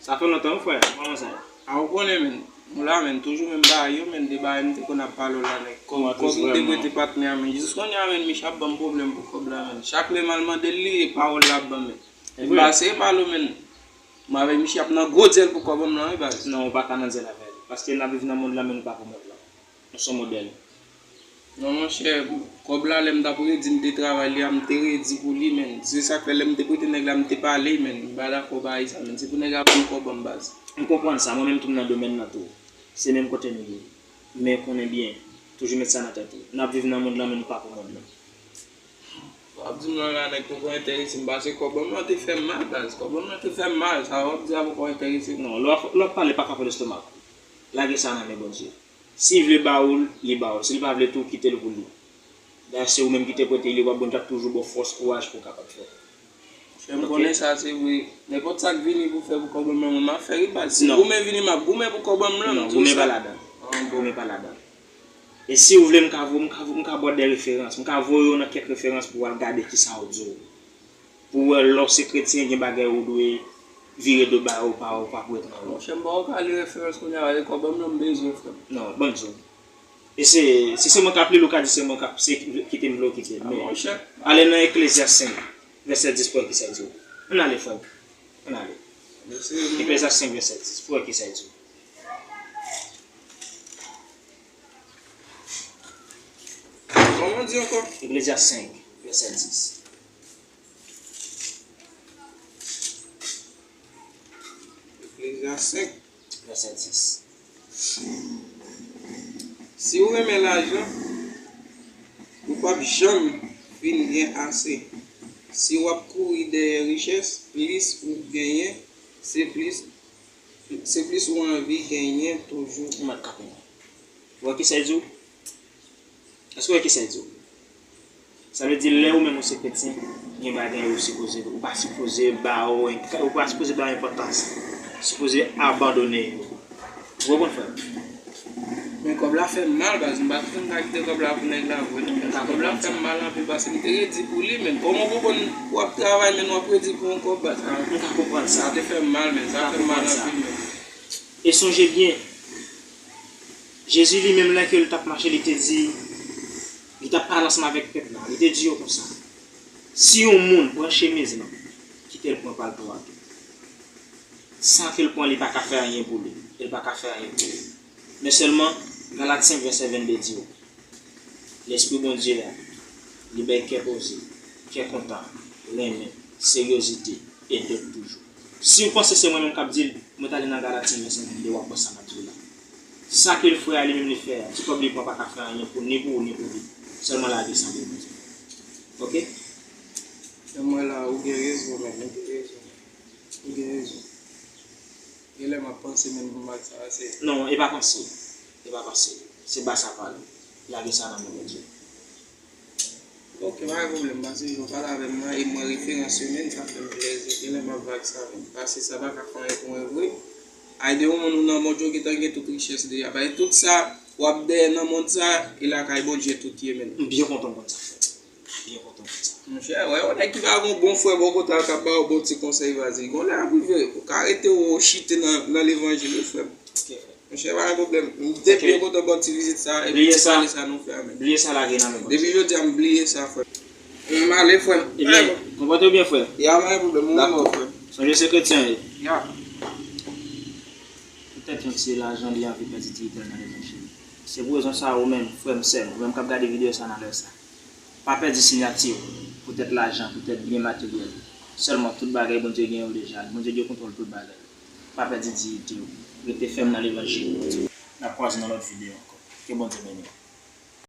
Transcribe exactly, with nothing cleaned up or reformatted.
Sa fè lontan, wi, frè. Kòman sa ye? A, ou konnen, men. Nou la, men. Toujou menm bagay yo, men. De bagay m te konn ap pale w la, nèg. Kòb, kòb m te prete patnè a, men. Jis kounye a, men, Michel ap ban m pwoblèm pou kòb la, men. Chak lè m al mande l li, e pawòl l ap ban m, men. M pase pale w, men. Mwen avèk Michel ap nan gwo dyèl pou kòb m lan, wi, baz. Non, ou pa ka nan dyèl avè l. Paske n ap viv nan mond lan, men nou pa pou mond lan. Nou se yon modèl. Non, monchè, kòb la, lè m t ap redi, m te travay li a, m te redi pou li, men. Se sa k fè, lè m te prete nèg la, m te pale, men. M pa dakò bagay sa, men. Se pou nèg la ban m kòb an, baz. M konprann sa, mwen menm tou m nan domèn nan tou. Se menm kote nou ye. Men konnen byen, toujou met sa nan tèt ou. N ap viv nan mond lan, men nou pa pou mond lan. W ap di m lan la, nèg poko enterese m, paske kòb an m lan te fè m mal, baz. Kòb an m lan te fè m mal, sa w ap di a poko enterese m. Non, lè w ap, lè w ap pale, pa frape lestomak ou. Lage sa nan men Bondye. Si li vle ba ou l, li ba ou l. Si li pa vle tou, kite l pou li. Dayè, se ou menm ki te prete li, w ap Bondye ap toujou ba w fòs, kouraj pou w kapab fè. Frè m, konnen sa se vre. Nenpòt sa k vini pou fè pou kòb an m lan, mwen m ap fè wi, baz. Si goumen vini, m ap goumen pou kòb an m lan. Non, goumen pa ladan. Goumen pa ladan. E si w vle, m ka vo-, m ka, m ka ba w de referans. M ka voye w nan kèk referans pou w al gade kisa yo di w. Pou w wè lè w se kretyen, gen bagay ou dwe vire do ba yo, pa, pa pou ret nan lòt. Monchè, m pa wè w ka li referans kounye a, e kòb an m lan m bezwen, frè m. Non, ban m di w. E se, si se mwen k ap li l, ou ka di se mwen k ap, se kite m vle w kite l. Men, ale nan Eklezyas senk, vèsè dis pou w wè kisa l di w. Ann ale, frè m. Ann ale. Eklezyas senk, vèsè dis, pou w wè kisa l di w. Kòman di ankò? Eklezyas senk, vèsè dis. Eklezyas senk. Vèsè dis. Si w renmen lajan, ou p ap janm fin gen ase. Si w ap kouri dèyè richès, plis ou genyen, se plis, se plis ou anvi genyen toujou. Ou mèt kanpe la. Ou wè kisa l di w? Èske w wè kisa l di w? Sa vle di, lè ou menm ou se kretyen, gen bagay ou sipoze, ou pa sipoze ba yo, ou pa sipoze ba yo enpòtans. Sipoze abandone yo. Ou konprann, frè m? Men kòb la fè m mal, baz. M pa t konn ka kite kòb la pou nèg la vre, non. Men kòb la fè m mal anpil, paske m te redi pou li, men. Kòman w konprann w ap travay, men w ap redi pou yon kòb, baz? M ka konprann sa. Sa te fè m mal, men. Sa fè m mal anpil, men. E sonje byen, Jezi li menm, lè ke l t ap mache, li te di, li t ap pale ansanm avèk pèp la. Li te di yo konsa, si yon moun pran chemiz lan, kite l pran palto a tou. San ke l pran, li pa ka fè anyen pou li. Li pa ka fè anyen pou li. Men sèlman, Galat senk vèsè vennde di w, Lespri Bondye a, li bay kè poze, kè kontan, renmen, seryozite, e dòt toujou. Si w panse se mwen menm k ap di l, mwen t ale nan Galat senk vèsè vennde, w ap wè sa m ap di w la. Sa ke l frè a li menm li fè a, ti kòb li pran pa ka fè anyen pou, ni pou ou, ni pou li. Sèlman lage sa pou Bondye. Oke? Mwen la, ou gen rezon, men, ou gen rezon. Ou gen rezon. Genlè m ap panse menm pou m ak sa, se. Non, e pa panse. E pa panse. Se ba sa pale. Lage sa nan men Bondye. Ok, pa gen pwoblèm, paske ou pale avè m nan, e mwen referans yo menm, sa fè m plezi. Genlè m ap vag sa menm. Paske sa pa ka fè anyen pou mwen vre. Ay de yon moun ou nan mond yo gentan gen tout richès deja. Paske tout sa, w ap dèyè nan mond sa, e lakay Bondye tout ye menm. M byen kontan w konn sa, frè. Byen kontan konn sa. Monchè, wè, yon nèg ki pa gen yon bon frè bò kote a k ap ba w bon ti konsèy, vazi. Gon lè ap rive, ou ka rete ou chite nan, nan levanjil, wi, frè m. Ok, frè. Monchè, pa gen pwoblèm. M te byen kontan ba w ti vizit sa, epi ti pale sa nou fè a menm. Bliye sa, lage nan men Bondye. Depi jodi a, m bliye sa, frè m. M ale, frè m. Ebyen, konpòte w byen, frè. Ya, pa gen pwoblèm, ou menm, frè m. Sonje se kretyen w ye. Ya. Poutèt yon ti lajan, li anvi pèdi diyite l nan levanjil. Se pou rezon sa a, ou menm, frè m, sè m, ou menm k ap gade videyo sa nan lè sa. Pa pèdi siyati w poutèt lajan, poutèt byen materyèl. Sèlman, tout bagay Bondye gen yo deja. Bondye gen kontwòl tout bagay. Pa pèdi diyite w. Rete fèm nan levanjil. N ap kwaze nan lòt videyo ankò. Ke Bondye beni w.